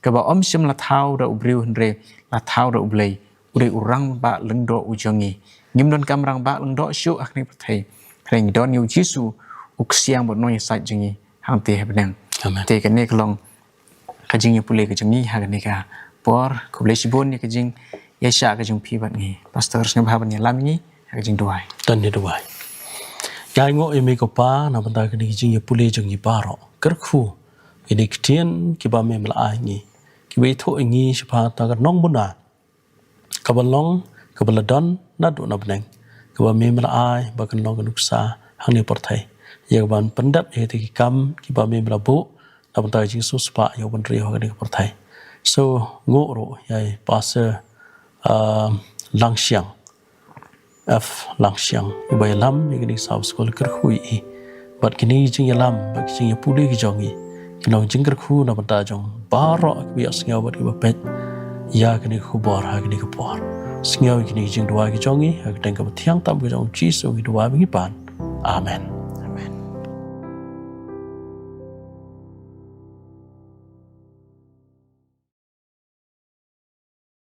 kaba ym shym la thaw da u briew hynrei la thaw da U Blei. U dei u Rangbah Lyngdoh u jong ngi. Ngim donkam Rangbah Lyngdoh shuh ha kane ka pyrthei, hynrei ngi don ïa U Jisu, U Ksiang bad U Nongïasaid jong ngi hangtei ha bneng. Amen. Te kane ka long ka jingïapule ka jong ngi ha kane ka por. Khublei shibun ïa ka jingïaishah ka jong phi bad ngi. Pastor, sngewbha ban ïalam ïa ngi ha ka jingduwai. Kan ïa duwai. Ngi ainguh ïa me ko Pa na bynta kane ka jingïapule jong ngi baroh. Kyrkhu ïa kine ki ktien kiba me la ai ngi, kiba ïathuh ïa ngi shaphang kata ka nongmuna kaba long, kaba la don naduh na bneng, kaba me la ai ba kan long ka nuksa hangne ha pyrthei, ïa kaban pyndep ïa kita ki kam kiba me la buh na bynta ka jingsiewspah ïa u bynriew ha kane ka pyrthei. So, nguh ruh ïa i Pastor, ah, Langshiang, F Langshiang, iba ïalam ïa kine ki Sabbath School. Kyrkhu ïa i bad kine ki jingïalam bad ki jingïapule ki jong i, ki long jingkyrkhu na bynta jong baroh kiba ïohsngew bad kiba peit ïa kane ka khubor ha kane ka por. Sngew ïa kine ki jingduwai ki jong i ha ka kyrteng kaba thiang tam ka jong U Jisu ngi duwai bad ngi pan. Amen.